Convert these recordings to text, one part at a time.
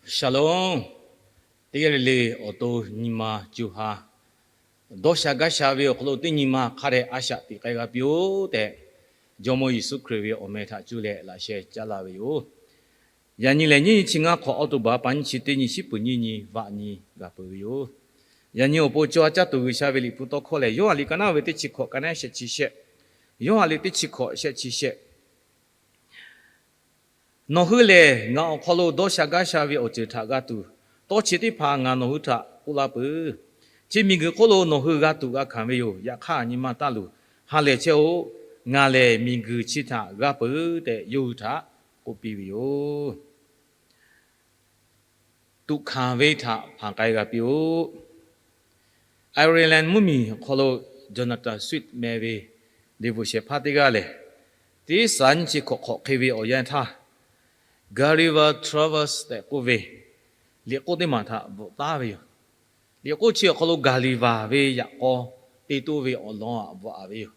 Shalom. Teˇ g'aˇ le le awˬ to nyi ma co ha dawˇ sha gaˇ sha ve awˬ hk'aw lo teˇ nyi ma hk'a dehꞈ a shaꞈ teꞈ k'ai g'a piˇ-oˆ tehꞈ, Jawˇmawˇ Yeˍsuˆ Hkriꞈ ve awˬ meh htaꞈ cuˇ leh laꞈ sheh caˉ laˇ ve yoˬ. Yaꞈ nyi lehˬ, nyiˇ nyi chi ngaˇ hk'awꞈ, October pa nyiˇ chi teˇ nyi, shiˉ puˍ nyiˇ nyi, vaꞈ nyi g'a peuˬ ve yoˬ. Yaꞈ nyi awˬ pon co ha caˇ tuˬ G'uiˬsha ve liꞈ hpu tawˇ hkawˇ lehˬ, Yoˇhanˬ liꞈ ka naˉ ve teˇ chi hkawꞈ, ka naˉ shehˆ chi shehˆ. Yoˇhanˬ liꞈ teˇ chi hkawꞈ, shehˆ chi shehˆ. Nawˬ hui lehˬ ngaˬ awˬ hk'aw lo dawˇ sha gaˇ sha ve awˬ ceuˬ htaꞈ g'a tuˬ, tawˇ chi teˇ hpaˍ ngaˬ nawˬ hui htaꞈ k'oˆ laˇ peuˬ. Chi miˬguiˬ hk'oˆ lo nawˬ hui g'a tuꞈ g'a hkanˍ ve yoˬ. Yaꞈ hk'aˇ, nyi ma taˇ luˬ, ha lehˬ chehˇ-oˆ. Ngaˬ lehˬ miˬguiˬ chi htaꞈ g'a peuˬ tehꞈ, yawˇ hui htaꞈ k'oˆ piˇ ve yoˬ. Tuꞈ hkanˍ ve htaꞈ hpanˍ k'ai g'a piˇ-oˆ. Ireland mvuhˇmiˬ awˬ hk'aw lo Jonathan Swift meh ve liꞈ bvuhꞈ shehˍ hpaˇ teˇ g'aˇ lehˬ, teˇ saˍ nyiˇ chi hkawꞈ hk'awꞈ hk'e ve awˬ yanˇ htaˇ, Gulliver Travels tehꞈ k'oˆ ve liꞈ k'oˆ teˇ maˬ htaꞈ bvuhꞈ taˉ ve yoˬ. Liꞈ k'oˆ chi awˬ hk'aw lo Gaˍliˍvaˍ ve yaꞈ k'aw te toˇ ve awˬ lawn aꞈ bvuhꞈ-a ve yoˬ.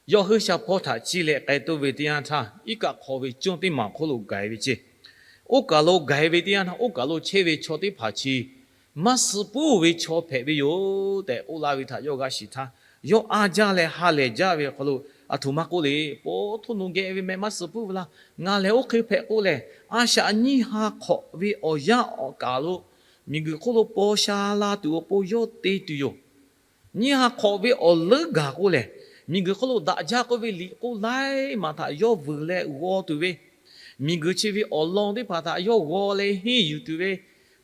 Yawˇ hui shaˍ hpawˇ htaꞈ ciˇ leh k'ai toˇ ve teˇ yanˇ htaˇ, iˉ kaˆ hk'aw ve conˇ teˇ maˬ hk'oˆ lo gaˬ-e ve ceˇ. Oˇ kaˬ lo gaˬ-e ve teˇ yanˇ htaˇ, oˇ kaˬ lo chehˇ ve chaw teˇ hpaˍ chi maˇ suh puiˉ ve chaw hpehꞈ ve yoˬ tehꞈ k'oˆ laˇ ve htaꞈ yawˇ g'a shiˍ htaˇ, yawˇ a jaˇ leh ha lehˬ jaˇ ve awˬ hk'aw lo, aˬ htoꞈ ma k'oˆ le, po htoˇ nu geh ve meh maˇ suh puiˉ ve laˇ. Ngaˬ lehˬ oˇ hk'e hpehꞈ k'oˆ lehˬ, a shaꞈ nyiˇ ha hk'awꞈ ve awˬ yanˇ awˬ kaˬ lo miˬguiˬ hk'oˆ lo paw sha la tuˬ awˬ pon yawˇ te tuˬ yoˬ. Nyiˇ ha hk'awꞈ ve awˬ leuˉ gaˬ k'oˆ lehˬ, miˬguiˬ hk'oˆ lo daꞈ jaˇ k'oˆ ve liꞈ k'oˆ laiˉ maˬ htaꞈ yawˇ vuiˬ leh g'aw tuˬ ve, miˬguiˬ chi ve awˬ lawn teˇ hpaˍ htaꞈ yawˇ g'aw leh henˇ yuˬ tuˬ ve,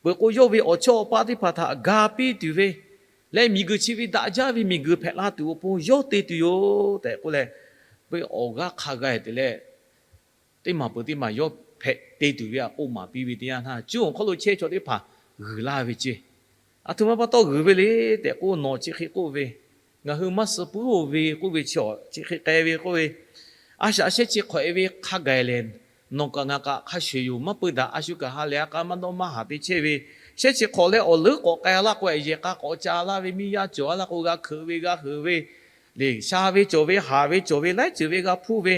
peuˬ k'o yawˇ ve awˬ chawˇ awˬ paˇ teˇ hpaˍ htaꞈ ga piˇ tuˬ ve, leh miˬguiˬ chi ve daꞈ jaˇ ve miˬguiˬ hpehꞈ la tuˬ awˬ pon yawˇ te tuˬ yoˬ tehꞈ k'oˆ leh, peuˬ awˬ g'aˇ hk'a g'a-e te leh, teˇ maˬ peuˬ teˇ maˬ yawˇ hpehꞈ te tuˬ ve aꞈ k'oˆ maˍ piˇ ve teˇ yanˇ htaˇ, cuˇ awˬ hk'aw lo chehˇ chaw teˇ hpaˍ g'uiˬ laˇ ve ceˇ. Aˬ htoꞈ ma pa taw g'uiˬ ve le tehꞈ k'oˆ, nawˬ chi hk'e k'oˆ ve, ngaˬ hui maˇ suh puiˉ-oˬ ve k'oˆ ve chi, chi hk'e k'ai ve k'oˆ ve, a shaꞈ shehˇ chi hk'awꞈ-e ve hk'a gaˬ lehˬ, nawˬ kaꞈ ngaˬ kaꞈ hk'a shuˍ yoˬ. Maˇ peu daꞈ, a shu kaꞈ ha lehˬ a k'a maˇ dawˇ maˇ haˍ te chehˇ ve, shehˇ chi hk'awꞈ leh awˬ leuˉ k'awꞈ k'ai laˇ k'o, yehˬ k'a k'awꞈ ca laˇ ve, miˇ yaˇ cawˬ a laˇ k'o g'a hkeuꞈ ve g'a heuˬ ve, leˬ sha ve cawˬ ve, haˍ ve cawˬ ve, laiˉ ceuˬ ve g'a hpuˇ ve,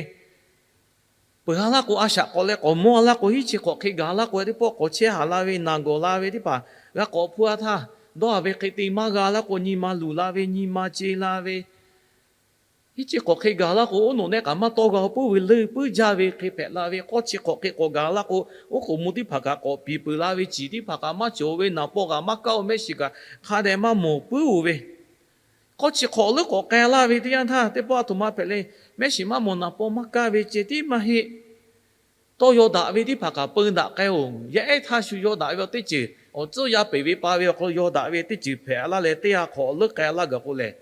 peuˬ a laˇ k'o, a shaꞈ k'awꞈ leh k'awꞈ mawˇ a laˇ k'o, hiˉ chi hk'awꞈ hk'e gaˬ laˇ k'o, teˇ pawˆ k'awꞈ chehˇ haˍ la ve, naˬ gawˬ la ve teˇ hpaˍ g'a k'awꞈ hpuˇ a htaˇ, dawˇ haˍ ve hk'e te maˇ g'a laˇ k'o, nyi ma luˬ la ve, nyi ma ce la ve, hiˉ chi hk'awꞈ hk'e gaˬ laˇ k'o, oˉ nawˬ nehˆ kaꞈ maˇ tawˇ g'a-o puiˉ ve, leuˆ puiˉ jaˇ ve hk'e hpehꞈ la ve, k'awˇ chi hk'awꞈ hk'e k'awꞈ gaˬ laˇ k'o, oˉ k'oˍ mvuh teˇ hpaˍ kaꞈ k'awꞈ piˍ peuˬ la ve, ciˍ teˇ hpaˍ kaꞈ maˇ cawˬ ve, naˍ paw kaꞈ maˇ kaˇ-o, mehˆ shiˍ kaꞈ hk'a dehꞈ maˇ mawˬ puiˉ-oˬ ve, k'awˇ chi hk'awꞈ leuˉ k'awꞈ k'ai laˇ ve teˇ yanˇ htaˇ, teˇ pawˆ aˬ htoꞈ ma hpehꞈ le, mehˆ shiˍ maˇ mawˬ, naˍ paw maˇ kaˇ ve ceh tiˉ maˇ heˆ. Tawˇ yaw daꞈ ve teˇ hpaˍ kaꞈ peu daꞈ k'ai-oˬ. Yaˇ ehˉ htaˇ shu yaw daꞈ ve awˬ teˇ ceuˬ, awˬ tcuhˉ yaˇ peˬ ve pa ve awˬ hk'aw lo yaw daꞈ ve teˇ ceuˬ hpehꞈ laˇ leh, teˇ ha hk'awꞈ leuˉ k'ai laˇ gaˬ k'o lehˬ,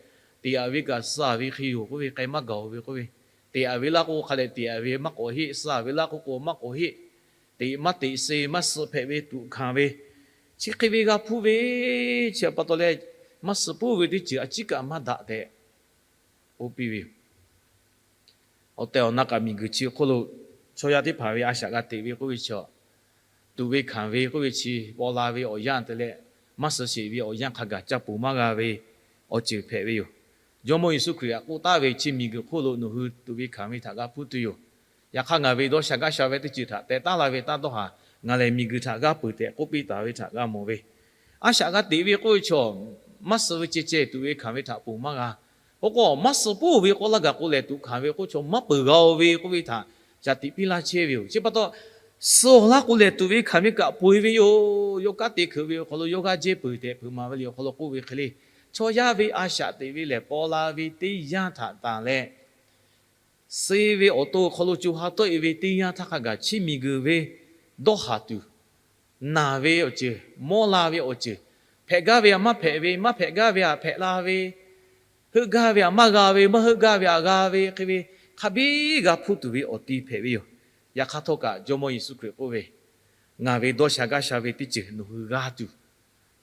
teꞈ aꞈ ve kaꞈ suh aꞈ ve hk'e yoˬ k'oˆ ve, k'ai maˇ gaˬ-o ve k'oˆ ve, teꞈ aꞈ ve laˇ k'o hk'a dehꞈ teꞈ aꞈ ve maˇ k'awꞈ heˆ, suh aꞈ ve laˇ k'o k'o maˇ k'awꞈ heˆ, teꞈ maˇ teꞈ se maˇ suh hpehꞈ ve tuꞈ hkanˍ ve, chi hk'e ve g'a hpuˇ ve, chi pa taw leh, maˇ suh puiˉ ve teˇ ceuˬ a ciˉ kaꞈ maˇ daꞈ tehꞈ k'oˆ piˇ ve yoˬ. Awˬ tehˬ awˬ na kaꞈ miˬguiˬ chi hk'oˆ lo chaw yaˇ teˇ hpaˍ ve a shaꞈ g'a teꞈ ve k'oˆ ve chi, tuꞈ ve hkanˍ ve k'oˆ ve chi paw la ve awˬ yanˇ te leh, maˇ suh sheˍ ve awˬ yanˇ hk'a gaˬ ca ponˬ maˇ g'a ve awˬ ceuˬ hpehꞈ ve yoˬ. Jawˇmawˇ Yeˍsuˆ Hkriꞈ aꞈ k'oˆ taˍ ve, chi miˬguiˬ hk'oˆ lo nawˬ hui tuꞈ ve hkanˍ ve htaꞈ g'a hpuˇ tuˬ yoˬ. Yaꞈ hk'aˇ, ngaˬ ve dawˇ sha gaˇ sha ve teˇ ceuˬ htaꞈ teh taˉ la ve taˇ dawˇ haˍ. Ngaˬ lehˬ miˬguiˬ htaꞈ g'aˇ peuˬ tehꞈ k'oˆ piˇ taˍ ve htaꞈ g'a mawˬ ve, a shaꞈ g'a teꞈ ve k'oˆ ve chaw, maˇ suh ve ceh ceh tuꞈ ve hkanˍ ve htaꞈ ponˬ maˇ g'a. K'o k'o, maˇ suh puiˉ ve k'oˆ laˇ gaˬ k'o lehˬ, tuꞈ hkanˍ ve k'oˆ chaw maˇ peuˬ g'a-o ve k'oˆ ve htaꞈ shaˍ tiꞈ piˇ laˇ chehˇ ve yoˬ. Chi pa taw, suh-oˬ laˇ k'o lehˬ, tuꞈ ve hkanˍ ve kaꞈ ponˬ ve yoˬ. Yawˇ kanˉ te hkeuꞈ ve awˬ hk'aw lo yawˇ g'aˇ jehˇ peuˬ tehꞈ hpeuꞈ maˍ ve liꞈ awˬ hk'aw lo k'oˆ ve hk'e le, chaw yaˇ ve a shaꞈ teꞈ ve lehˬ, paw la ve teˇ yanˇ htaꞈ tanˬ leh, suh ve awˬ to awˬ hk'aw lo co ha tawˆ-e ve teˇ yanˇ htaˇ hk'a gaˬ chi miˬguiˬ ve dawˇ haˍ tuˬ, naˬ ve awˬ ceuˬ, mawˇ la ve awˬ ceuˬ, hpehꞈ gaˇ ve aꞈ maˇ hpehꞈ ve, maˇ hpehꞈ gaˇ ve aꞈ hpehꞈ la ve, heuˆ gaˇ ve aꞈ maˇ g'a ve, maˇ heuˆ gaˇ ve aꞈ g'a ve hk'e ve, hk'a biˉ g'a hpuˇ tuˬ ve awˬ ti hpehꞈ ve yoˬ. Yaꞈ hk'aˇ htawˇ kaꞈ Jawˇmawˇ Yeˍsuˆ Hkriꞈ k'oˆ ve, Ngaˬ ve dawˇ sha gaˇ sha ve teˇ ceuˬ nawˬ hui g'a tuˬ,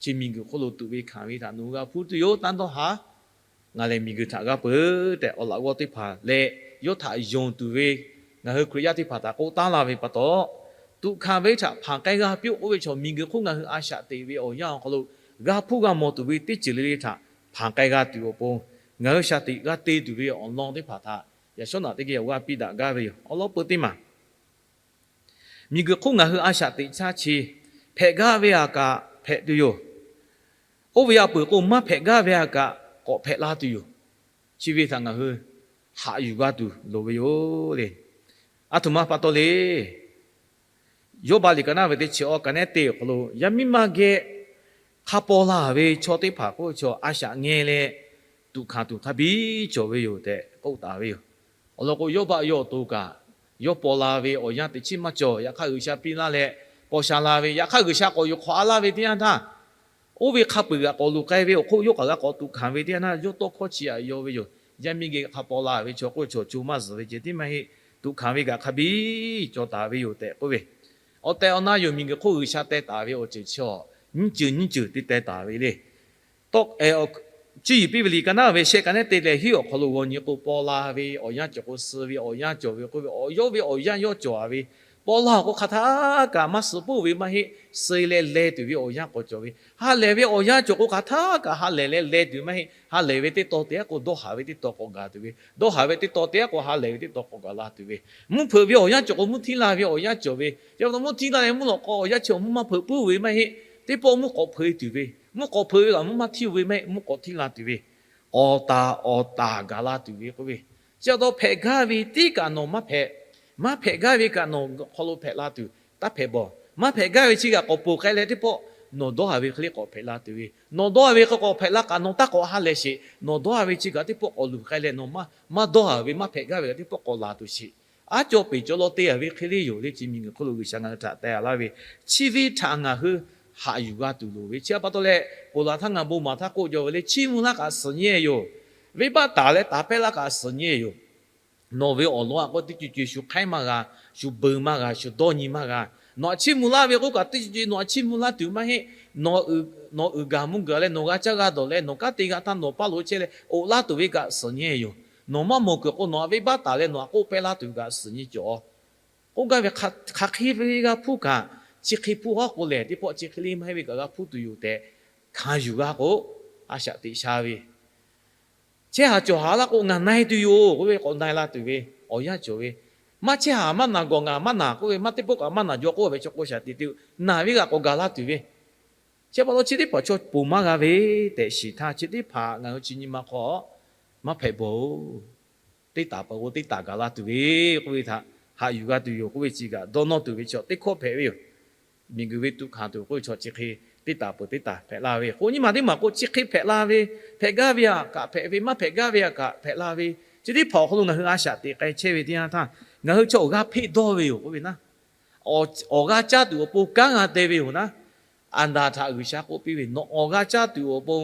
chi miˬguiˬ hk'oˆ lo tuꞈ ve hkanˍ ve htaꞈ nawˬ hui g'a hpuˇ tuˬ yoˬ, taˇ dawˇ haˍ. Ngaˬ lehˬ miˬguiˬ htaꞈ g'aˇ peuˬ tehꞈ, awˬ laꞈ g'awˇ teˇ hpaˍ leh yawˇ htaꞈ yonˍ tuˬ ve ngaˬ hui Hkriꞈ yaˇ teˇ hpaˍ htaꞈ k'oˆ taˉ laˇ ve pa taw, tuꞈ hkanˍ ve htaꞈ hpanˍ k'ai g'a piˇ-oˆ k'oˆ ve chaw, miˬguiˬ hk'oˆ ngaˬ hui a shaꞈ teꞈ ve awˬ yanˇ awˬ hk'aw lo g'a hpuˇ g'a mawˬ tuˬ ve teˇ ceuˬ le le htaꞈ hpanˍ k'ai g'a tuˬ awˬ pon, ngaˬ hui shaˍ tiꞈ g'a te tuˬ ve awˬ lawn teˇ hpaˍ htaꞈ yaꞈ shawˉ naꞈ teˇ geh awˬ g'aˇ piˇ daꞈ gaˇ ve yoˬ. Awˬ lawn peu teˇ maˬ, miˬguiˬ hk'oˆ ngaˬ hui a shaꞈ teꞈ chaˇ chi, hpehꞈ gaˇ ve aꞈ kaꞈ hpehꞈ tuˬ yoˬ. Oˇ ve aꞈ peuˬ k'o, maˇ hpehꞈ gaˇ ve aꞈ kaꞈ k'awꞈ hpehꞈ la tuˬ yoˬ. Chi ve htaꞈ ngaˬ hui haꞈ yuˬ g'a tuˬ loˍ ve yoˬ le. Aˬ htoꞈ ma pa taw le. Yawˇbaˆ liꞈ ka naˉ ve teˇ chi awˬ ka nehˉ te awˬ hk'aw lo, yaˇ miˇ ma geh hk'a paw la ve chaw teˇ hpaˍ k'oˆ ve chaw a shaꞈ ngeh leh tuꞈ hkanˍ tuˬ hk'a biˇ cawˬ ve yoˬ tehꞈ k'oˆ taˍ ve yoˬ. Awˬ lawn k'o, Yawˇbaˆ yawˇ awˬ to kaꞈ yawˇ paw la ve awˬ yanˇ teꞈ chiˉ maˇ cawˬ. Yaꞈ hk'aˇ, G'uiˬsha piˇ laˇ leh paw sha la ve, yaꞈ hk'aˇ G'uiˬsha k'awꞈ yuˬ hk'awꞈ a laˇ ve teˇ yanˇ htaˇ, oˇ ve hk'a peu-eˬ g'aꞈ k'awꞈ luˬ k'ai ve awˬ hk'oˆ yawˇ k'aꞈ g'a k'awꞈ tuꞈ hkanˍ ve teˇ yanˇ htaˇ, yawˇ tawˇ hkawˇ chi aꞈ yaw ve yoˬ. Yaˇ miˇ geh hk'a paw la ve chaw k'oˆ ve chaw co maˇ zuhˬ ve ceh tiˉ maˇ heˆ. Tuꞈ hkanˍ ve kaꞈ hk'a biˇ cawˬ taˍ ve yoˬ tehꞈ k'oˆ ve, awˬ tehˬ awˬ na yoˬ. Miˬguiˬ hk'oˆ G'uiˬsha teh taˍ ve awˬ ceuˬ chi awˬ nyiˇ ceuˬ nyiˇ ceuˬ te teh taˍ ve le. Tawˆ, cuˇ yiˍ piˇ ve liꞈ ka naˉ ve shehˆ ka nehˉ te leh hiˉ awˬ hk'aw lo g'aw nyi k'o, paw la ve awˬ yanˇ cawˬ k'o, suh ve awˬ yanˇ cawˬ ve k'oˆ ve, awˬ yawˇ ve awˬ yanˇ yawˇ cawˬ a ve, paw la awˬ k'o hk'aˬ htaˇ kaꞈ maˇ suh puiˉ ve maˇ heˆ. Suh leh leh tuˬ ve awˬ yanˇ k'awꞈ cawˬ ve, ha lehˬ ve awˬ yanˇ cawˬ k'o hk'aˬ htaˇ kaꞈ ha lehˬ leh leh tuˬ maˇ heˆ. Ha lehˬ ve teˇ taw te a k'o, dawˇ haˍ ve teˇ taw k'awꞈ gaˬ tuˬ ve, dawˇ haˍ ve teˇ taw te a k'o, ha lehˬ ve teˇ taw k'awꞈ gaˬ la tuˬ ve, mvuhˇ hpeuꞈ ve awˬ yanˇ cawˬ k'o, mvuhˇ htiˇ la ve awˬ yanˇ cawˬ ve, chi pa taw mvuhˇ htiˇ la leh mvuhˇ lawꞈ k'aw awˬ yanˇ chi awˬ mvuhˇ maˇ hpeuꞈ puiˉ ve maˇ heˆ. Teˇ pawˆ mvuhˇ k'awꞈ hpeuꞈ e tuˬ ve, mvuhˇ k'awꞈ hpeuꞈ ve kaꞈ mvuhˇ maˇ htiˇ ve maˇ heˆ, mvuhˇ k'awꞈ htiˇ la tuˬ ve, awˬ taˍ awˬ taˍ gaˬ la tuˬ ve k'oˆ ve, chi pa taw hpehꞈ gaˇ ve tiˉ kaꞈ nawˬ maˇ hpehꞈ. Maˇ hpehꞈ gaˇ ve kaꞈ nawˬ hk'aw lo hpehꞈ la tuˬ taˇ hpehꞈ bawˬ. Maˇ hpehꞈ gaˇ ve chi kaꞈ k'awꞈ ponˬ k'ai leh teˇ pawˆ nawˬ dawˇ haˍ ve hk'e le k'awꞈ hpehꞈ la tuˬ ve, nawˬ dawˇ haˍ ve hk'e k'awꞈ hpehꞈ la kaꞈ nawˬ taˇ k'awꞈ ha lehˬ sheˍ. Nawˬ dawˇ haˍ ve chi kaꞈ teˇ pawˆ k'awꞈ luˬ k'ai leh nawˬ maˇ dawˇ haˍ ve maˇ hpehꞈ gaˇ ve kaꞈ teˇ pawˆ k'awꞈ laˬ tuˬ sheˍ. Aˉ caw peˍ caw law te a ve hk'e le yoˬ le. Chi miˬguiˬ hk'oˆ lo G'uiˬsha ngaˬ hui htaꞈ teh a laˇ ve, chi ve htaꞈ ngaˬ hui haꞈ yuˬ g'a tuˬ loˍ ve. Chi pa taw leh, ponˬ laˬ htaˇ ngaˬ bon maˍ htaˇ k'oˆ jaw ve le, chiˇ mvuh laˇ kaꞈ suhˍ nyi yoˬ. Venˇbaˆ taˍ leh taˍ pehˇ laˇ kaꞈ suhˍ nyi yoˬ. Nawˬ ve awˬ lawn a k'o teˇ co co shu hk'aiˉ maˇ g'a, shu beu maˇ g'a, shu dawˇ nyi maˇ g'a. Nawˬ htaꞈ chiˇ mvuh laˇ ve k'oˆ kaꞈ teˇ co co nawˬ htaꞈ chiˇ mvuh laˇ tuˬ maˇ heˆ. Nawˬ uiˍ gaˬ mvuh gaˬ leh nawˬ g'a caˇ g'a dawˬ leh nawˬ kanˉ te g'a htaˇ nawˬ paˇ lo chehˇ leh oꞈ laˇ tuˬ ve kaꞈ suhˍ nyi yoˬ. Nawˬ maˇ mawˬ kuiˬ k'o nawˬ htaꞈ venˇbaˆ taˍ leh nawˬ htaꞈ k'oˆ pehˇ laˇ tuˬ ve kaꞈ suhˍ nyi cawˬ. K'oˆ gaˇ ve hk'aˬ hk'e ve g'a hpuˇ kaꞈ, chi hk'e hpuˇ haˉ k'o lehˬ teˇ pawˆ chi hk'e le maˇ heˆ ve kaꞈ g'a hpuˇ tuˬ yoˬ tehꞈ hkanˍ yuˬ g'a k'o, a shaꞈ teꞈ sha ve chehˇ haˍ cawˬ haˍ laˇ k'o ngaˬ na-e tuˬ yoˬ k'oˆ ve k'awꞈ na-e la tuˬ ve awˬ yanˇ cawˬ ve, maˇ chehˇ haˍ maˇ naˬ gawˬ ngaˬ maˇ naˬ k'oˆ ve, maˇ teˇ pawˆ kaꞈ maˇ naˬ jaw k'oˆ ve chaw k'o shaꞈ teꞈ tuˬ naˬ ve g'aꞈ k'awꞈ gaˬ la tuˬ ve, chi pa taw chi teˇ hpaˍ chaw ponˬ maˇ g'a ve tehꞈ shiˍ htaˇ, chi teˇ hpaˍ ngaˬ hui chi nyi ma hk'aw maˇ hpehꞈ bawˬ-oˬ. Teˇ taˍ peuˬ k'o teˇ taˍ gaˬ la tuˬ ve k'oˆ ve htaꞈ haꞈ yuˬ g'a tuˬ yoˬ k'oˆ ve chi kaꞈ dawˇ nawˇ tuˬ ve chaw teˇ hkawˇ hpehꞈ ve yoˬ. Miˬguiˬ ve tuꞈ hkanˍ tuˬ k'oˆ ve chaw chi hk'e teˇ taˍ peuˬ teˇ taˍ hpehꞈ la ve k'o, nyi ma teˇ maˬ k'o chi hk'e hpehꞈ la ve, hpehꞈ gaˇ ve aꞈ kaꞈ hpehꞈ ve, maˇ hpehꞈ gaˇ ve aꞈ kaꞈ hpehꞈ la ve, chi teˇ hpaˍ awˬ hk'aw lo ngaˬ hui a shaꞈ teꞈ k'ai chehˇ ve teˇ yanˇ htaˇ, ngaˬ hui chaw awˬ g'aˇ hpeˆ dawˇ ve yoˬ k'oˆ ve naˉ, awˬ g'aˇ caˇ tuˬ awˬ pon kanˉ g'a te ve yoˬ naˉ. Aˍdanˍ htaꞈ G'uiˬsha k'oˆ piˇ ve, nawˬ awˬ g'aˇ caˇ tuˬ awˬ pon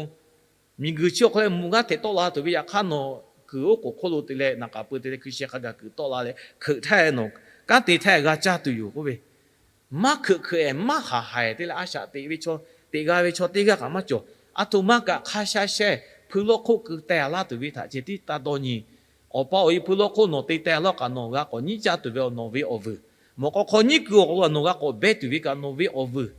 miˬguiˬ chi awˬ hk'aw leh mvuhˇ g'aˇ hteꞈ tawˆ la tuˬ ve, yaꞈ hk'aˇ nawˬ kuiˬ oˉ k'oˍ hk'oˆ lo te leh naˍ k'aˍ pui te leh hkui sheh hk'a gaˬ kuiˬ tawˆ la leh hkeuꞈ htaˇ nawˬ kanˉ te htaˇ g'a caˇ tuˬ yoˬ k'oˆ ve, maˇ hkeuꞈ hkeuꞈ-ehˍ maˇ haˍ haiˬ te leh a shaꞈ teꞈ ve chaw teꞈ g'a ve chaw teˇ g'aˇ kaꞈ maˇ cawˬ. Aˬ htoꞈ ma kaꞈ hk'a sha sha-ehˍ hpui lawˇ hk'oˆ keu teh a laˇ tuˬ ve htaꞈ ceh tiˉ taˇ dawˇ nyi. Awˬ pa awˬ e hpui lawˇ hk'oˆ nawˬ te teh a laˇ kaꞈ nawˬ g'a k'awꞈ nyiˉ caˇ tuˬ ve awˬ nawˬ ve awˬ vuiˬ, mawꞈ k'aw hk'aw nyiˉ keu awˬ hk'aw lo nawˬ g'a k'awꞈ behˇ tuˬ ve kaꞈ nawˬ ve awˬ vuiˬ.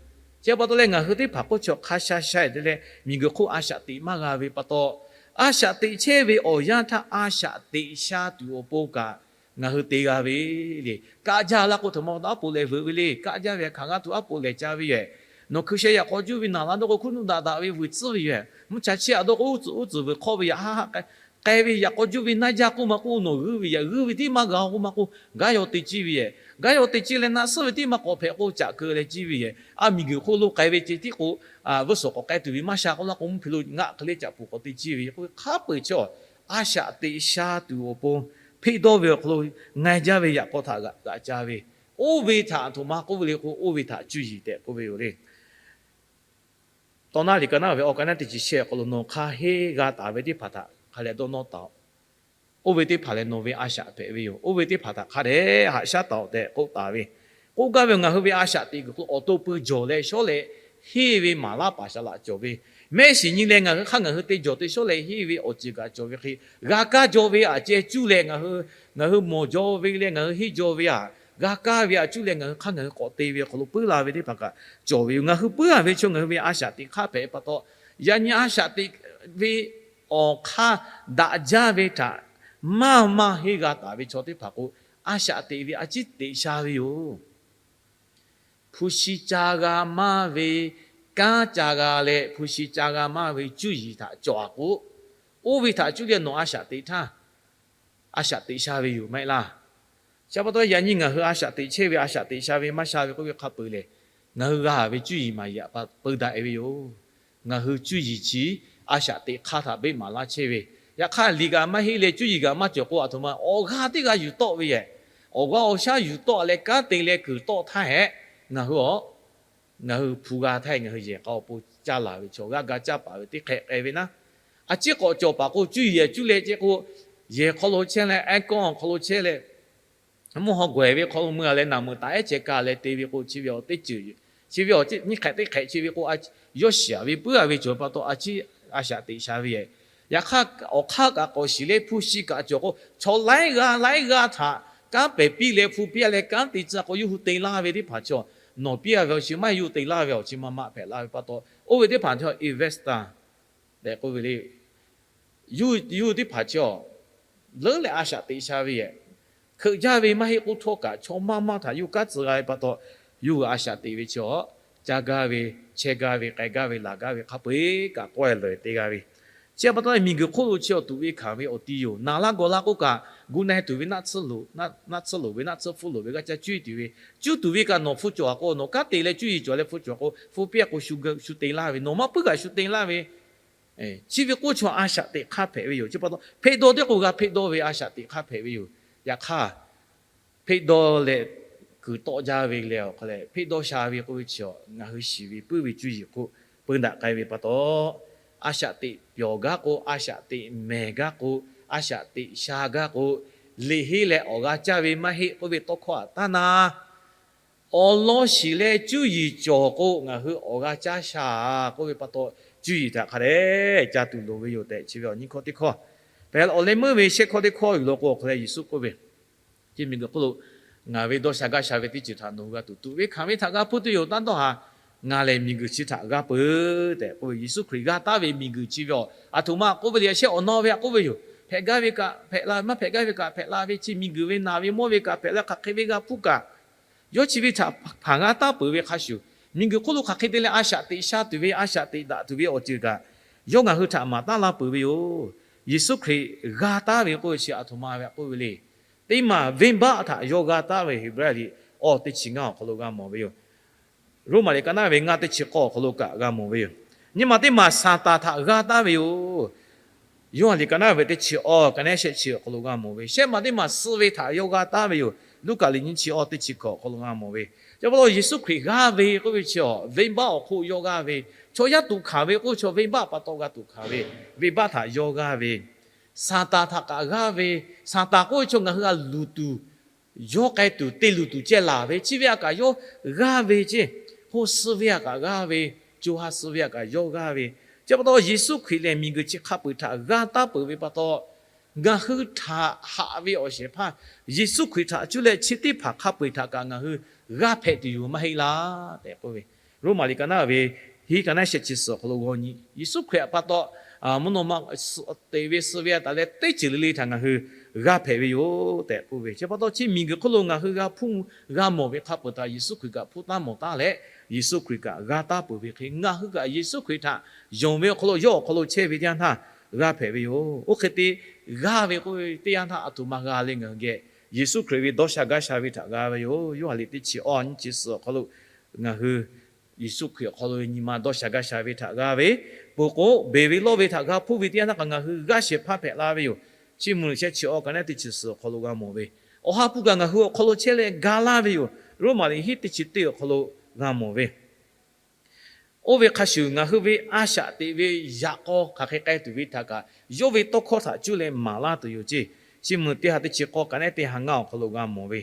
Chi pa taw leh ngaˬ hui teˇ hpaˍ k'oˆ chaw hk'a sha sha-ehˍ te leh miˬguiˬ hk'oˆ a shaꞈ teꞈ maˇ g'a ve pa taw, a shaꞈ teꞈ chehˇ ve awˬ yanˇ htaˇ a shaꞈ teꞈ sha tuˬ awˬ pon kaꞈ ngaˬ hui te g'a ve le. Kaˆ jaˇ laˇ k'o, htoꞈ ma aˉ poꞈ lehˬ veuꞈ ve le. Kaˆ jaˇ ve hkanˍ g'aˇ tuˬ aˉ poꞈ lehˬ ca ve yoˬ. Nawˬ hkui sheh yaꞈ k'aw juˇ ve naˬ la dawˇ k'o, hkuiˉ nuˆ daꞈ daꞈ ve vuiˬ tcuhˉ ve yoˬ. Mvuhˇ cha chiˇ aꞈ dawˇ k'o, uˉ tcuhˍ uˉ tcuhˍ vuiˬ hk'awˆ ve yaꞈ haˆ haˆ k'ai ve yaꞈ k'aw juˇ ve naˇ jaˇ k'oˆ ma k'oˆ, nawˬ g'uiˇ ve yaꞈ g'uiˇ ve tiˉ maˇ g'a k'oˆ ma k'oˆ, gaˉ yaw te ciˇ ve yoˬ. Gaˉ yaw te ciˇ leh naˆ suhˉ ve tiˉ maˇ k'awꞈ hpehꞈ k'oˆ, caꞈ keu leh ciˇ ve yoˬ. A miˬguiˬ hk'oˆ lo k'ai ve ceh tiˉ k'o, vuiˇ suhˍ k'awꞈ k'ai tuˬ ve maˇ sha k'oˆ laˇ k'o, mvuhˇ hpe lo ngaˆ hk'e le caꞈ puˬ k'awꞈ te ciˇ ve yoˬ k'oˆ ve hk'a peu-eˬ chaw a shaꞈ teꞈ sha tuˬ awˬ pon, hpeˆ dawˇ ve awˬ hk'aw lo ngaˬ jaˇ ve yaꞈ k'aw htaꞈ g'aꞈ ca ve, oˇ ve htaꞈ htoꞈ ma k'oˆ ve le k'o, oˇ ve htaꞈ cuˇ yiˍ tehꞈ k'oˆ ve yoˬ le. Tawˇ naˉ liꞈ ka naˉ ve awˬ ka naˉ teˇ chi shehˆ awˬ hk'aw lo, nawˬ hk'a henˇ g'a taˍ ve teˇ hpaˍ htaꞈ hk'a dehꞈ dawˇ nawˇ taˍ-oꞈ. Oˇ ve teˇ hpaˍ lehˬ nawˬ ve a shaꞈ hpehꞈ ve yoˬ. Oˇ ve teˇ hpaˍ htaꞈ hk'a dehꞈ haꞈ shaˉ taˍ-oꞈ tehꞈ k'oˆ taˍ ve. K'oˆ gaˇ ve, ngaˬ hui ve a shaꞈ teꞈ kuiˬ k'o, awˬ to pui jawˬ leh shawˉ leh henˇ ve maˍ laˇ paˍ shaˍ laꞈ cawˬ ve, mehˆ shiˍ nyi leh ngaˬ hui hk'aˇ ngaˬ hui te jawˬ te shawˉ leh henˇ ve awˬ ceuˬ kaꞈ cawˬ ve hk'e, g'a kaˇ jaw ve aꞈ ceh cuˇ leh ngaˬ hui, ngaˬ hui mawˬ jaw ve leh ngaˬ hui henˇ jaw ve aꞈ, g'a kaˇ ve aꞈ cuˇ leh ngaˬ hui hk'aˇ ngaˬ hui k'awꞈ te ve awˬ hk'aw lo puiˉ la ve teˇ hpaˍ kaꞈ cawˬ ve yoˬ. Ngaˬ hui puiˉ a ve chaw ngaˬ hui ve a shaꞈ teꞈ hk'aˇ hpehꞈ pa taw, yaꞈ nyi a shaꞈ teꞈ ve awˬ hk'aˇ daꞈ jaˇ ve htaꞈ maˇ maˇ henˇ g'a taˍ ve chaw teˇ hpaˍ k'o, a shaꞈ teꞈ ve a ciˉ teꞈ sha ve yoˬ. hpu shi ca g'a maˇ ve, kanˉ ca g'a leh hpu shi ca g'a maˇ ve cuˇ yiˍ htaꞈ cawˬ a k'o, oˇ ve htaꞈ cuˇ leh nawˬ a shaꞈ teꞈ htaˇ, a shaꞈ teꞈ sha ve yoˬ maˇ heˆ laˇ. Chi pa taw yaꞈ nyi ngaˬ hui a shaꞈ teꞈ chehˇ ve, a shaꞈ teꞈ sha ve maˇ sha ve k'oˆ ve hk'a peu-eˬ lehˬ, ngaˬ hui g'a ve cuˇ yiˍ maˍ yiˍ htaꞈ peu daꞈ e ve yoˬ. Ngaˬ hui cuˇ yiˍ chi a shaꞈ teꞈ hk'aˇ htaꞈ beˆ maˍ laˇ chehˇ ve, yaꞈ hk'aˇ liꞈ kaꞈ maˇ heˆ leh cuˇ yiˍ kaꞈ maˇ cawˬ k'o, a htoꞈ ma awˬ g'aˇ teˇ g'aˇ yuˬ tawˆ ve yehˬ, awˬ g'aˇ awˬ shaˉ yuˬ tawˆ leh kanˉ te leh kuiˬ tawˆ htaˇ hehꞈ, ngaˬ hui a ngaˬ hui hpu g'a htaˇ ngaˬ hui yehˬ k'a awˬ pon caˇ laˬ ve chaw g'aˇ ga caˇ paˍ ve teˇ hk'ehꞈ k'ai ve naˉ, a ciˉ k'awꞈ cawˬ paˍ k'o, cuˇ yiˍ cuˇ leh ceh k'o, yehˬ hk'aw lo chehˇ leh, aircon awˬ hk'aw lo chehˇ leh, mvuhˇ haw gawehˬ ve hk'aw lo mui a leh naˬ meuˍ taˍ ehˉ ceh ka leh te ve k'o, chi ve awˬ teˇ ceuˬ, chi ve awˬ nyiˇ hk'ehꞈ teˇ hk'ehꞈ chi ve k'o, yawˇ shiˍ ve puiˉ a ve cawˬ pa taw a ciˉ a shaꞈ teꞈ sha ve yehˬ. Yaꞈ hk'aˇ, awˬ hk'aˇ kaꞈ k'awꞈ shiˍ leh hpu shi kaꞈ cawˬ k'o, chaw laiˉ g'aˇ laiˉ g'aˇ htaꞈ kanˉ pehˍ piˇ leh hpu piˇ leh kanˉ te tcuh k'o, yawˇ hui te laˇ ve teˇ hpaˍ chaw, nawˬ piˇ a ve awˬ chi maˇ heˆ, yawˇ hui te laˇ ve awˬ chi ma ma hpehꞈ la ve pa taw, oˇ ve teˇ hpaˍ chaw investor tehꞈ k'oˆ ve le. Yawˇ hui teˇ hpaˍ chaw leuˉ leh a shaꞈ teꞈ sha ve yehˬ, hkeuꞈ jaˇ ve maˇ heˆ k'oˆ htawˇ kaꞈ, chaw maˇ maˇ htaꞈ yawˇ kanˉ tcuh g'a ve pa taw, yawˇ hui a shaꞈ teꞈ ve chi awˬ, caˇ gaˇ ve, chehˇ gaˇ ve, k'ai gaˇ ve, laˬ gaˇ ve hk'a peu-eˬ kaꞈ k'awehˇ lawˬ te g'a ve. Chi pa taw miˬguiˬ hk'oˆ lo chi awˬ tuꞈ ve hkanˍ ve awˬ ti yoˬ. Naˍ laˇ gawˬ laˇ k'oˆ kaꞈ, gu na tuˬ ve naˆ tsuhˇ loˍ ve, naˆ tsuhˇ loˍ ve, naˆ tsuhˇ hpfuhˇ loˍ ve g'aˇ caˇ cuˇ tuˬ ve, cuˇ tuˬ ve kaꞈ nawˬ hpu cawˬ a k'o, nawˬ kanˉ te leh cuˇ yiˍ cawˬ leh hpu cawˬ k'o, hpu piˇ a k'o, shu te laˇ ve, nawˬ maˇ puiˉ kaꞈ shu te laˇ ve. Chi ve k'oˆ chaw a shaꞈ teꞈ hk'aˇ hpehꞈ ve yoˬ. Chi pa taw hpeˆ dawˇ teˇ k'o g'a hpeˆ dawˇ ve a shaꞈ teꞈ hk'aˇ hpehꞈ ve yoˬ. Yaꞈ hk'aˇ, hpeˆ dawˇ leh kuiˬ tawˆ jaˇ ve leh awˬ hk'aw leh hpeˆ dawˇ sha ve k'oˆ ve chi, ngaˬ hui shiˍ ve puiˉ ve cuˇ yiˍ hk'oˆ peu daꞈ k'ai ve pa taw, a shaꞈ teꞈ pyawˬ gaˇ k'o, a shaꞈ teꞈ mehˍ gaˇ k'o, a shaꞈ teꞈ sha gaˇ k'o, liꞈ henˇ leh awˬ g'a caˇ ve maˇ heˆ k'oˆ ve tawˇ hkawˇ htaꞈ taˇ na awˬ lawn shiˍ leh cuˇ yiˍ cawˬ k'o, ngaˬ hui awˬ g'a caˇ sha k'oˆ ve pa taw, cuˇ yiˍ htaꞈ hk'a dehꞈ ca tuˬ loˍ ve yoˬ tehꞈ, chi ve awˬ nyiˇ hkawˇ teˇ hkawˇ. Hpehꞈ leh awˬ leh meuˇ ve shehˆ hkawˇ teˇ hkawˇ yuˬ law k'o, awˬ hk'aw leh Yeˍsuˆ k'oˆ ve, Chi miˬguiˬ hk'oˆ lo ngaˬ ve dawˇ sha gaˇ sha ve teˇ ceuˬ htaꞈ nawˬ hui g'a tuˬ tuꞈ ve hkanˍ ve htaꞈ g'a hpuˇ tuˬ yoˬ. Taˇ dawˇ haˍ, ngaˬ lehˬ miˬguiˬ chi htaꞈ g'aˇ peuˬ tehꞈ k'oˆ ve, Yeˍsuˆ Hkriꞈ g'a taˉ ve miˬguiˬ chi ve awˬ, a htoꞈ ma k'oˆ ve le, a shehˆ awˬ naw ve a k'oˆ ve yoˬ. Hpehꞈ gaˇ ve kaꞈ hpehꞈ la, maˇ hpehꞈ gaˇ ve kaꞈ hpehꞈ la ve, chi miˬguiˬ ve naˬ ve mawˇ ve kaꞈ hpehꞈ la, hk'aˬ hk'e ve g'a hpuˇ kaꞈ, yawˇ chi ve htaꞈ hpanˍ g'a taˉ peuˬ ve hk'a shuˍ, miˬguiˬ hk'oˆ lo hk'aˬ hk'e te leh a shaꞈ teꞈ sha tuˬ ve, a shaꞈ teꞈ daꞈ tuˬ ve awˬ ceuˬ kaꞈ, yawˇ ngaˬ hui htaꞈ maˍ taˉ laˇ peuˬ ve yoˬ. Yeˍsuˆ Hkriꞈ g'a taˉ ve k'oˆ ve chi a htoꞈ ma ve a k'oˆ ve le. Teˇ maˬ venˇbaˆ htaꞈ yawˇ g'a taˉ ve Heˍbrehˇ liꞈ awˇ teˇ chi ngaˇ awˬ hk'aw lo g'a mawˬ ve yoˬ. Roˉmaꞈ liꞈ ka naˉ ve ngaˇ teˇ chi k'awˇ awˬ hk'aw lo kaꞈ g'a mawˬ ve yoˬ. Nyi ma teˇ maˬ Saˍtanˍ htaꞈ g'a taˉ ve yoˬ. Yoˇhanˬ liꞈ ka naˉ ve teˇ chi awˇ ka naˉ shehˆ chi awˬ hk'aw lo g'a mawˬ ve. Shehˆ maˬ teˇ maˬ suh ve htaꞈ yawˇ g'a taˉ ve yoˬ. Luˉkaꞈ liꞈ nyiˇ chi awˇ teˇ chi hkawꞈ awˬ hk'aw lo g'a mawˬ ve. Chi pa taw Yeˍsuˆ Hkriꞈ g'aˇ ve k'oˆ ve chi awˬ, venˇbaˆ awˬ hk'oˆ yawˇ g'aˇ ve. Chaw yaˇ tuꞈ hkanˍ ve k'oˆ ve chaw venˇbaˆ pa taw g'a tuꞈ hkanˍ ve, venˇbaˆ htaꞈ yawˇ g'aˇ ve. Saˍtanˍ htaꞈ kaꞈ g'aˇ ve. Saˍtanˍ k'oˆ ve chaw ngaˬ hui a luˬ tuˬ, yawˇ k'ai tuˬ te luˬ tuˬ ceh laˬ ve, chi ve a kaꞈ yawˇ g'aˇ ve ceˇ. Hk'o suh ve a kaꞈ g'aˇ ve, co ha suh ve a kaꞈ yawˇ g'aˇ ve. Chi pa taw Yeˍsuˆ Hkriꞈ lehˬ miˬguiˬ chi hk'a peu-eˬ htaꞈ g'a taˉ peuˬ ve pa taw, ngaˬ hui htaꞈ haꞈ ve awˬ shehˍ hpaˇ Yeˍsuˆ Hkriꞈ htaꞈ cuˇ leh chi teˇ hpaˍ hk'a peu-eˬ htaꞈ kaꞈ ngaˬ hui g'aˇ hpehꞈ tuˬ yoˬ maˇ heˆ laˇ tehꞈ k'oˆ ve. Roˉmaꞈ liꞈ ka naˉ ve hiˉ ka naˉ shehˆ chi suhˍ awˬ hk'aw lo g'aw nyi, Yeˍsuˆ Hkriꞈ pa taw, mvuhˇ naw ma teꞈ ve suh ve a taˍ leh teˇ ceuˬ le le htaꞈ ngaˬ hui g'aˇ hpehꞈ ve yoˬ tehꞈ k'oˆ ve. Chi pa taw chi miˬguiˬ hk'oˆ lo ngaˬ hui g'a hpuˇ g'a mawˬ ve hk'a peu-eˬ htaꞈ Yeˍsuˆ Hkriꞈ kaꞈ hpuˇ taˉ mawˬ taˉ leh, Yeˍsuˆ Hkriꞈ kaꞈ g'a taˉ peuˬ ve hk'e, ngaˬ hui kaꞈ Yeˍsuˆ Hkriꞈ htaꞈ yonˍ ve awˬ hk'aw lo, yawˇ awˬ hk'aw lo chehˇ ve teˇ yanˇ htaˇ g'aˇ hpehꞈ ve yoˬ. Oˇ hk'e te g'aˇ ve k'oˆ ve teˇ yanˇ htaˇ a htoꞈ ma g'a leh ngaˬ hui geh Yeˍsuˆ Hkriꞈ ve dawˇ sha gaˇ sha ve htaꞈ g'a ve yoˬ. Yoˇhanˬ liꞈ teˇ chi awˇ nyiˇ chi suhˍ awˬ hk'aw lo ngaˬ hui Yeˍsuˆ Hkriꞈ awˬ hk'aw lo nyi ma dawˇ sha gaˇ sha ve htaꞈ g'a ve, peuˬ k'o beˬ ve lawˇ ve htaꞈ g'a hpuˇ ve teˇ yanˇ htaˇ kaꞈ ngaˬ hui g'aˇ shehˍ hpaˇ hpehꞈ la ve yoˬ. Chi mvuhˇ miˬ shehˆ chi awˇ ka naˉ teˇ chi suhˍ awˬ hk'aw lo g'a mawˬ ve, Awˬ ha hpu kaꞈ ngaˬ hui awˬ hk'aw lo chehˇ leh ga laˇ ve yoˬ. Roˉmaꞈ liꞈ hiˉ teˇ chi teˇ awˬ hk'aw lo g'a mawˬ ve, oˇ ve hk'a shuˍ ngaˬ hui ve a shaꞈ teꞈ ve yaꞈ k'aw hk'aˬ hk'e k'ai tuˬ ve htaꞈ kaꞈ yawˇ ve tawˇ hkawˇ htaꞈ cuˇ leh maˍ laˇ tuˬ yoˬ ceˇ. Chi mvuhˇ teˇ ha teˇ chi k'awˇ ka naˉ teˇ ha ngaˇ awˬ hk'aw lo g'a mawˬ ve,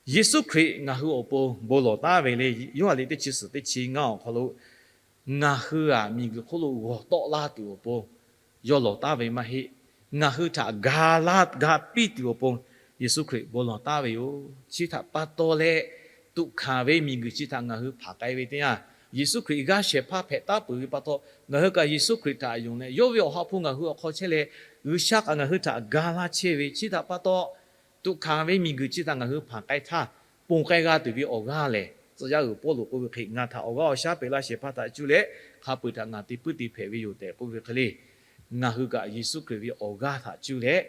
Yeˍsuˆ Hkriꞈ ngaˬ hui awˬ pon bon lawˬ taˉ ve le. Yoˇhanˬ liꞈ teˇ chi suhˍ teˇ chi ngaˇ awˬ hk'aw lo ngaˬ hui aꞈ miˬguiˬ hk'oˆ lo g'awˬ tawˆ laˇ tuˬ awˬ pon yawˇ lawˬ taˉ ve maˇ heˆ. Ngaˬ hui htaꞈ ga laˇ ga piˇ tuˬ awˬ pon Yeˍsuˆ Hkriꞈ bon lawˬ taˉ ve yoˬ. Chi htaꞈ pa taw leh, tuꞈ hkanˍ ve miˬguiˬ chi htaꞈ ngaˬ hui hpanˍ k'ai ve teˇ yanˇ, Yeˍsuˆ Hkriꞈ g'aˇ shehˍ hpaˇ hpehꞈ taˉ peuˬ ve pa taw, ngaˬ hui kaꞈ Yeˍsuˆ Hkriꞈ htaꞈ yonˍ leh, yawˇ ve Awˬ ha hpu ngaˬ hui awˬ hk'aw chehˇ leh, G'uiˬsha kaꞈ ngaˬ hui htaꞈ ga laˇ chehˇ ve, chi htaꞈ pa taw, tuꞈ hkanˍ ve miˬguiˬ chi htaꞈ ngaˬ hui hpanˍ k'ai htaˇ, ponˬ k'ai g'a tuˬ ve awˬ g'aˇ lehˬ, tcuh yaˇ uiˍ Pawˇluꞈ k'oˆ ve hk'e, ngaˬ htaꞈ awˬ g'aˇ awˬ shaˉ peꞈ laˇ shehˍ hpaˇ htaꞈ cuˇ leh hk'a peu-eˬ htaꞈ ngaˬ te puiˉ te hpehꞈ ve yoˬ tehꞈ k'oˆ ve hk'e le, ngaˬ hui kaꞈ Yeˍsuˆ Hkriꞈ ve awˬ g'aˇ htaꞈ cuˇ leh,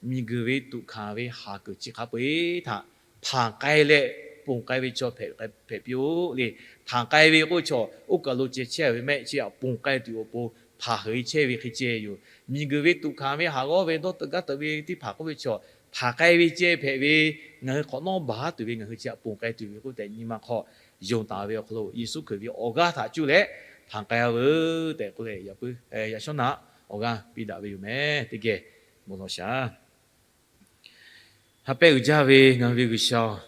miˬguiˬ ve tuꞈ hkanˍ ve haˍ kuiˬ chi hk'a peu-eˬ htaꞈ hpanˍ k'ai leh, ponˬ k'ai ve chaw hpehꞈ piˇ-oˆ le. Hpanˍ k'ai ve k'oˆ ve chaw oˇ kaˬ lo ceh chehˇ ve mehˆ, chi htaꞈ ponˬ k'ai tuˬ awˬ pon hpanˍ heˍ chehˇ ve hk'e ceh yoˬ. Miˬguiˬ ve tuꞈ hkanˍ ve haˍ g'awˇ ve dawˇ teuꞈ gaˇ teuꞈ ve teˇ hpaˍ k'oˆ ve chaw hpanˍ k'ai ve ceh hpehꞈ ve, ngaˬ hui hk'awꞈ nawˉ baˬ tuˬ ve, ngaˬ hui chi htaꞈ ponˬ k'ai tuˬ ve k'oˆ tehꞈ nyi ma hk'aw yonˍ taˍ ve awˬ hk'aw lo, Yeˍsuˆ Hkriꞈ ve awˬ g'aˇ htaꞈ cuˇ leh hpanˍ k'ai-a veuˬ tehꞈ k'oˆ leh, yaꞈ shawˉ naꞈ awˬ g'aˇ piˇ daꞈ ve yoˬ meh. Teˇ geh bon lawˬ shaˍ. Ha pehˇ uiˍ jaˇ ve ngaˬ hui ve G'uiˬsha-oˬ,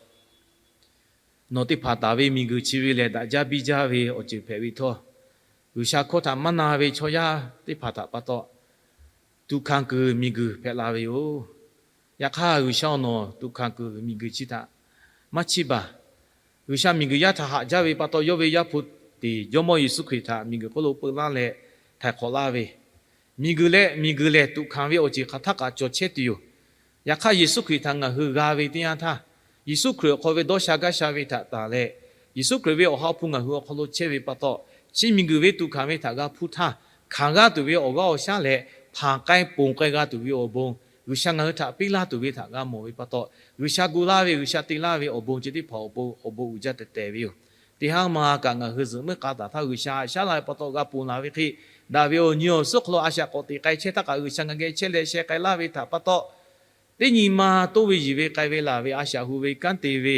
nawˬ teˇ hpaˍ taˍ ve miˬguiˬ chi ve lehˬ, daꞈ jaˇ biˇ jaˇ ve awˬ ceuˬ hpehꞈ ve htawˇ, G'uiˬsha hkawˇ htaꞈ maˇ na ve chaw yaˇ teˇ hpaˍ htaꞈ pa taw, tuꞈ hkanˍ kuiˬ miˬguiˬ hpehꞈ la ve yoˬ. Yaꞈ hk'aˇ, G'uiˬsha-oˬ, nawˬ tuꞈ hkanˍ kuiˬ miˬguiˬ chi htaꞈ maˇ chiˇ baˬ. G'uiˬsha miˬguiˬ yaˇ htaꞈ haꞈ jaˇ ve pa taw, yawˇ ve Yaˇ hpu tiˍ Jawˇmawˇ Yeˍsuˆ Hkriꞈ htaꞈ miˬguiˬ hk'oˆ lo peu laˇ leh htaiˍ hk'awꞈ laˇ ve, miˬguiˬ leh miˬguiˬ lehˬ tuꞈ hkanˍ ve awˬ ceuˬ hk'aˬ htaˇ kaꞈ cawˬ chehˇ tuˬ yoˬ. Yaꞈ hk'aˇ, Yeˍsuˆ Hkriꞈ htaꞈ ngaˬ hui g'a ve teˇ yanˇ htaˇ, Yeˍsuˆ Hkriꞈ awˬ hk'aw ve dawˇ sha gaˇ sha ve htaꞈ tanˬ leh, Yeˍsuˆ Hkriꞈ ve awˬ ha hpu ngaˬ hui awˬ hk'aw lo chehˇ ve pa taw, chi miˬguiˬ ve tuꞈ hkanˍ ve htaꞈ g'a hpuˇ htaˇ, hkanˍ g'aˇ tuˬ ve awˬ g'aˇ awˬ shaˉ leh hpanˍ k'ai ponˬ k'ai g'a tuˬ ve awˬ bon, G'uiˬsha ngaˬ hui htaꞈ piˇ laˇ tuˬ ve htaꞈ g'a mawˬ ve pa taw, G'uiˬsha gu laˇ ve, G'uiˬsha te laˇ ve awˬ bon chi teˇ hpaˍ awˬ pon awˬ bon uiˍ jaˇ tehꞈ tehˬ ve yoˬ. Teˇ haˉ ma kaꞈ ngaˬ hui zuhꞈ muiˉ k'a taˍ htaˇ, G'uiˬsha haꞈ shaˉ la ve pa taw g'a ponˬ laˬ ve hk'e, daꞈ ve awˬ nyi awˬ suhˉ hk'aw lo a shaꞈ k'awꞈ teꞈ k'ai chehˇ htaˇ kaꞈ, G'uiˬsha ngaˬ geh chehˇ leh sheh k'ai laˇ ve htaꞈ pa taw, teˇ nyi ma toˇ ve yiˬ ve k'ai ve laˬ ve a shaꞈ hu ve kanˉ te ve,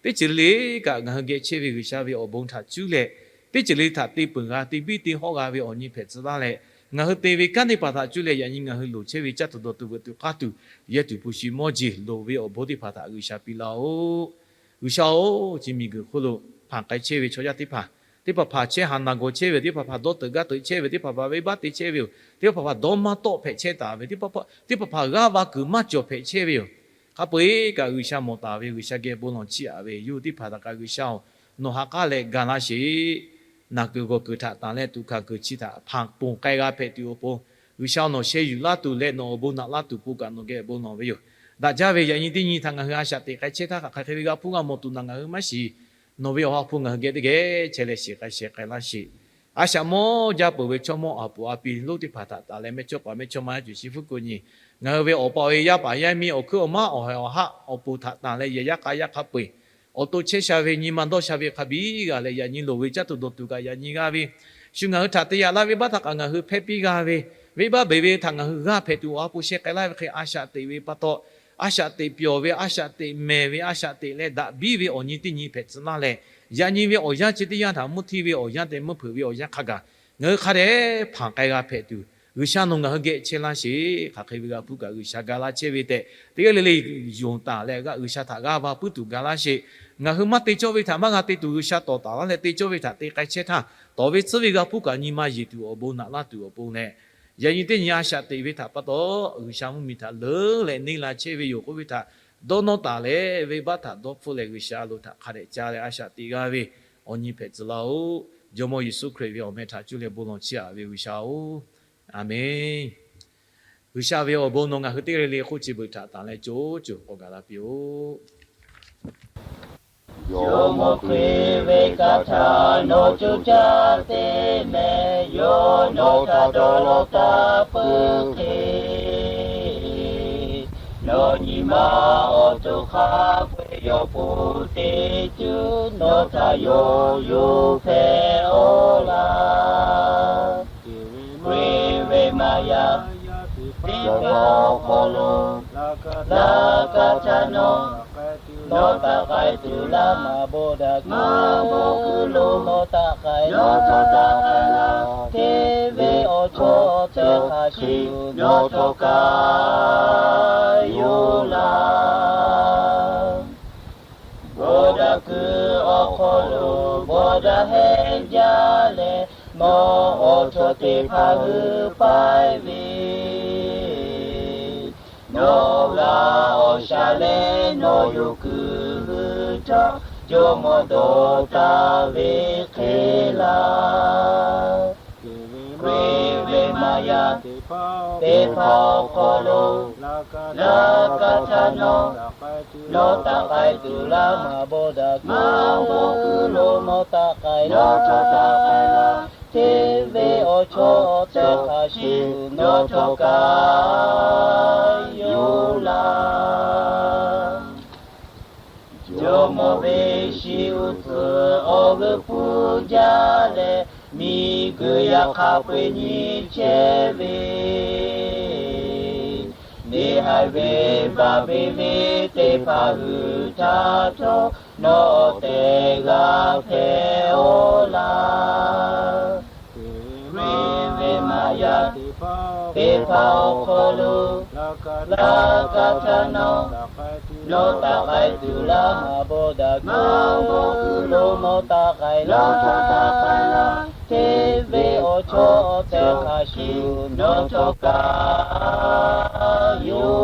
teˇ ceuˬ le le kaꞈ ngaˬ hui geh chehˇ ve G'uiˬsha ve awˬ bon htaꞈ cuˉ leh, teˇ ceuˬ le htaꞈ te peuˬ g'a, te biˇ te hawˆ g'a ve awˬ nyi hpehꞈ tcuh laˇ leh, ngaˬ hui te ve kanˉ teˇ hpaˍ htaꞈ cuˉ leh yaꞈ nyi ngaˬ hui loˍ chehˇ ve caˇ tuˬ dawˬ tuˬ veuꞈ tuˬ k'aˇ tuˬ yehˇ tuˬ hpu shi mawˇ jeˬ loˍ ve awˬ bon teˇ hpaˍ htaꞈ G'uiˬsha piˇ laˇ-oˆ. G'uiˬsha-oˬ, chi miˬguiˬ hk'oˆ lo hpanˍ k'ai chehˇ ve chaw yaˇ teˇ hpaˍ, teˇ hpaˍ hpaˍ chehˇ haˍ naˬ gawˬ chehˇ ve, teˇ hpaˍ hpaˍ dawˇ teuꞈ gaˇ teuꞈ chehˇ ve, teˇ hpaˍ hpaˍ venˇbaˆ te chehˇ ve yoˬ. Teˇ hpaˍ hpaˍ dawˇ maˇ tawˆ hpehꞈ chehˇ taˍ ve, teˇ hpaˍ hpaˍ g'aˇ va kuiˬ maˇ cawˬ hpehꞈ chehˇ ve yoˬ. Hk'a peu-eˬ kaꞈ G'uiˬsha mawˬ taˍ ve, G'uiˬsha geh bon lawˬ chiˇ aꞈ ve yoˬ. Teˇ hpaˍ htaꞈ kaꞈ G'uiˬsha-oˬ, nawˬ ha k'aˉ leh ga laˇ sheˍ. Naˬ kuiˬ g'awˬ kuiˬ htaꞈ tanˬ leh tuꞈ hkanˍ kuiˬ chi htaꞈ hpanˍ ponˬ k'ai g'a hpehꞈ tuˬ awˬ pon, G'uiˬsha nawˬ sheh yuˬ laˇ tuˬ leh nawˬ awˬ bon naꞈ laˇ tuˬ pon kaꞈ nawˬ geh bon lawˬ ve yoˬ. Daꞈ jaˇ ve yaꞈ nyi teˇ nyi htaꞈ ngaˬ hui a shaꞈ teꞈ k'ai chehˇ htaˇ hk'aˬ hk'e ve g'a hpuˇ g'a mawˬ tuˬ naˬ ngaˬ hui maˇ shiˍ. Nawˬ ve awˬ ha hpu ngaˬ hui geh teˇ geh chehˇ leh shiˍ k'ai sheh k'ai laˇ sheˍ. A shaꞈ mawˇ jaˇ peuˬ ve chaw mawˇ aˬ puˍ a pi lonˉ teˇ hpaˍ htaꞈ tanˬ leh mehˇchawˇ paˍ mehˇchawˇma yaˇ cuˬ chi hpfuhˇ ko nyi, ngaˬ hui ve awˬ pa ve yaˇ paˍ yaˇ miˇ awˬ hkuiˉ awˬ maˉ awˬ haiˬ awˬ haˆ awˬ pon htaꞈ tanˬ leh yehˬ yaˇ k'a yaˇ hk'a peu-eˬ awˬ to chehˇ sha ve nyi ma dawˇ sha ve hk'a biˇ g'a leh yaꞈ nyi loˍ ve caˇ tuˬ dawˬ tuˬ kaꞈ yaꞈ nyi g'a ve, shu ngaˬ hui htaꞈ te yaꞈ laˇ ve baˆ htaꞈ kaꞈ ngaˬ hui hpehˇ piˇ g'a ve, venˇbaˆ beˬ ve htaꞈ ngaˬ hui g'aˇ hpehꞈ tuˬ awˬ ha hpu sheh k'ai laˇ ve hk'e a shaꞈ teꞈ ve pa taw, a shaꞈ teꞈ pyawˬ ve, a shaꞈ teꞈ mehˍ ve, a shaꞈ teꞈ leh daꞈ biˇ ve awˬ nyi teˇ nyi hpehꞈ tcuh laˇ leh, yaꞈ nyi ve awˬ yanˇ chi teˇ yanˇ htaꞈ mvuhˇ htiˇ ve awˬ yanˇ tehꞈ mvuhˇ hpeuꞈ ve awˬ yanˇ hk'a gaˬ ngaˬ hui hk'a dehꞈ hpanˍ k'ai g'a hpehꞈ tuˬ, G'uiˬsha nawˬ ngaˬ hui geh chehˇ laˇ sheˍ. Hk'aˬ hk'e ve g'a hpuˇ kaꞈ G'uiˬsha ga laˇ chehˇ ve tehꞈ teˇ g'aˇ le le yonˍ taˍ leh g'aˇ G'uiˬsha htaꞈ g'aˇ va puiˉ tuˬ ga laˇ sheˍ. Ngaˬ hui maˇ te cawˇ ve htaꞈ maˇ g'a te tuˬ G'uiˬsha tawˍ taˍ laˇ leh te cawˇ ve htaꞈ te k'ai chehˇ htaˇ, tawˍ ve tsuhˇ ve g'a hpuˇ kaꞈ nyi ma yeˬ tuˬ awˬ bon naꞈ laˇ tuˬ awˬ pon leh, yaꞈ nyi teˇ nyi a shaꞈ teꞈ ve htaꞈ pa taw, G'uiˬsha mvuhˇmiˬ htaꞈ leuˉ leh neˇ la chehˇ ve yoˬ k'oˆ ve htaꞈ dawˇ nawˇ taˍ leh, venˇbaˆ htaꞈ dawˇ hpfuhˆ leh G'uiˬsha lo htaꞈ hk'a dehꞈ ca leh a shaꞈ teꞈ g'a ve awˬ nyi hpehꞈ tcuh laˇ-oˆ. Jawˇmawˇ Yeˍsuˆ Hkriꞈ ve awˬ meh htaꞈ cuˇ leh bon lawˬ chiˇ aꞈ ve G'uiˬsha-oˬ, Aˍmenˇ. G'uiˬsha ve awˬ bon nawˬ ngaˬ hui teˇ g'aˇ le le hk'oˆ chi beuꞈ htaꞈ tanˬ leh co co k'awꞈ gaˬ la piˇ-oˆ. Jawˇmawˇ Hkriꞈ ve hk'aˬ htaˇ nawˬ co caˇ te meh, yawˇ nawˬ htaꞈ dawˇ law taˍ peuˬ hk'e, nawˬ nyi ma awˬ to hk'a peu-eˬ yawˇ hpu teˇ cuˉ nawˬ htaꞈ yawˇ yuˬ hpehꞈ-oˆ laˇ. Hkriꞈ ve maˇ yaˇ teˇ hpaˍ awˬ hk'aw lo, laꞈ ka htaꞈ nawˬ, nawˬ taꞈ k'ai tuˬ laˇ. Maˇ bawˆ daꞈ kuiˬ lo nawˬ taꞈ k'ai, nawˬ taꞈ k'ai laˇ. Hteˇ ve awˬ chawˇ teˇ hk'aˬ shuˍ nawˬ htawˇ kaꞈ yoˬ laˇ. Bawˆ daꞈ kuiˬ awˬ hk'aw lo bawˆ daꞈ hehnˇ jaˇ leh, nawˬ awˬ chawˇ teˇ hpaˍ hui paiˇ ve, nawˬ g'a awˬ shaˍ leh nawˬ yawˇ kuiˬ hui htawˇ jawˇmawˇ dawˬ taˍ ve hk'e laˇ. Hkriꞈ ve maˇ yaˇ teˇ hpaˍ awˬ hk'aw lo, laꞈ ka htaꞈ nawˬ, Nawˬ taˆ k'ai tuˬ laˇ maˇ bawˆ daꞈ, ngaˬ awˬ bon kuiˬ lo nawˬ taˆ k'ai laˇ, chaw taˆ k'ai laˇ. Hteˇ ve awˬ chawˇ awˬ tehˬ hk'a shuˍ nawˬ cawˬ kaꞈ yoˬ laˇ. Jawˇmawˇ ve shiˍ uiˍ tcuhˍ awˬ g'euˆ pfuhˇ jaˇ leh, miˬguiˬ yaꞈ hk'aˇ peu eˬ nyi chehˇ ve, neˇ haiˬ ve baˆ ve ve teˇ hpaˍ g'uiˬ htaˇ htawˇ, nawˬ awˬ tehˬ g'a hpehꞈ-oˆ laˇ. Ve ve maˇ yaˇ teˇ hpaˍ awˬ hk'aw lo, laꞈ ka htaˇ nawˬ, nawˬ taˆ k'ai tuˬ laˇ maˇ bawˆ daꞈ, ngaˬ awˬ bon kuiˬ lo nawˬ taˆ k'ai laˇ, chaw taˆ k'ai laˇ. Hteˇ ve awˬ chawˇ awˬ tehˬ hk'a shuˍ nawˬ cawˬ kaꞈ yoˬ